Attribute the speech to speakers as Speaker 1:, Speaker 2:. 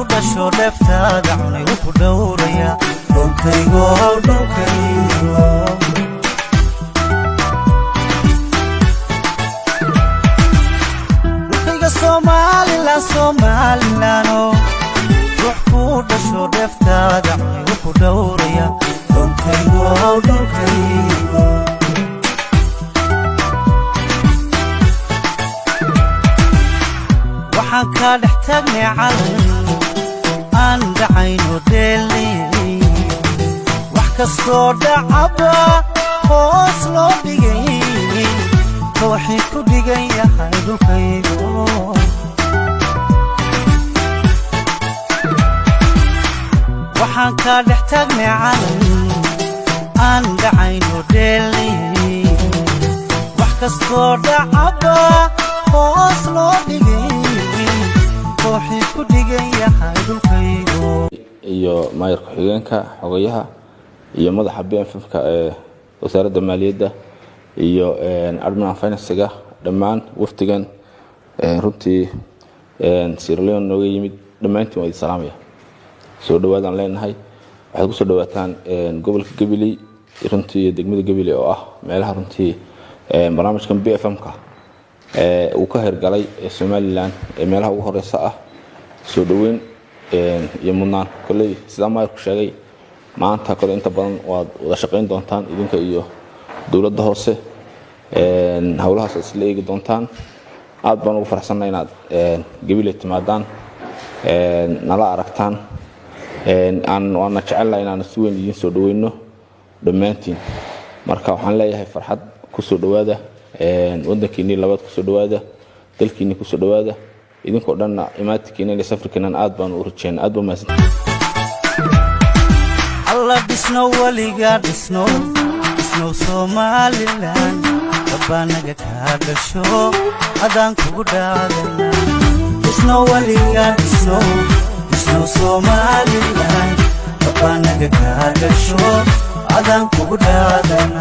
Speaker 1: Dhasho dheeftaada cunay wuxuu dhowraya dhulkaygo, dhulkaygo. Dhulkayga Somalilan, Somalilano, ruux kuu dhasho dheeftaada cunay wuxuu dhowraya dhulkaygo, dhulkaygo. Waxaan kaa dhex taagnay calan aan dhacayno dheeli, wax kastoo dhacaba hoos loo dhigay, tawxiid ku dhigan yahay dhulkaygo. Waxaan kaa dhex taagnay calan aan dhacayno dheeli, wax kastoo dhacaba hoos loo dhigay, tawxiid ku dhigan yahay dhulkaygo.
Speaker 2: Iyo maayar ku-xigeenka, xogayaha iyo madaxa BFF-ka ee Wasaaradda Maaliyadda iyo admin and finance-ga, dhammaan wafdigan runtii Sierra Leone nooga yimid, dhammaantiin waa idin salaamaya. Soo dhawaadaan leenahay. Waxaad kusoo dhawaataan gobolka Gabiley runtii iyo degmada Gabiley, oo ah meelaha runtii barnaamijkan BFM-ka uu ka hirgalay ee Somalilan ee meelaha ugu horeysa ah. Soo dhoweyn iyo mudnaan. Kolley sidaa maayarku sheegay, maanta kole inta badan waad wada shaqayn doontaan idinka iyo dowladda hoose, howlahaas aad isla eegi doontaan. Aad baan ugu faraxsanna inaad Gabiley timaadaan, nala aragtaan. Waana jecelnaha inaanu si weyn idiin soo dhaweyno dhammaantiin. Marka waxaan leeyahay, farxad kusoo dhawaada wadankiinii labaad, kusoo dhawaada dalkiinii, kusoo dhawaada idinkoo dhanna. Imaatinkiina iyo safarkiinan aad baan u rajeyna. Aad baa mahadsan.
Speaker 1: Alla dhisno, weligaa dhisno, dhisnow Somalilan. Dabbaanaga kaa dhasho adaan kugu dhaadana. Dhisno, weligaa dhisno, dhisnow Somalilan. Dabbaanaga kaa dhasho adaan kugu dhaadana.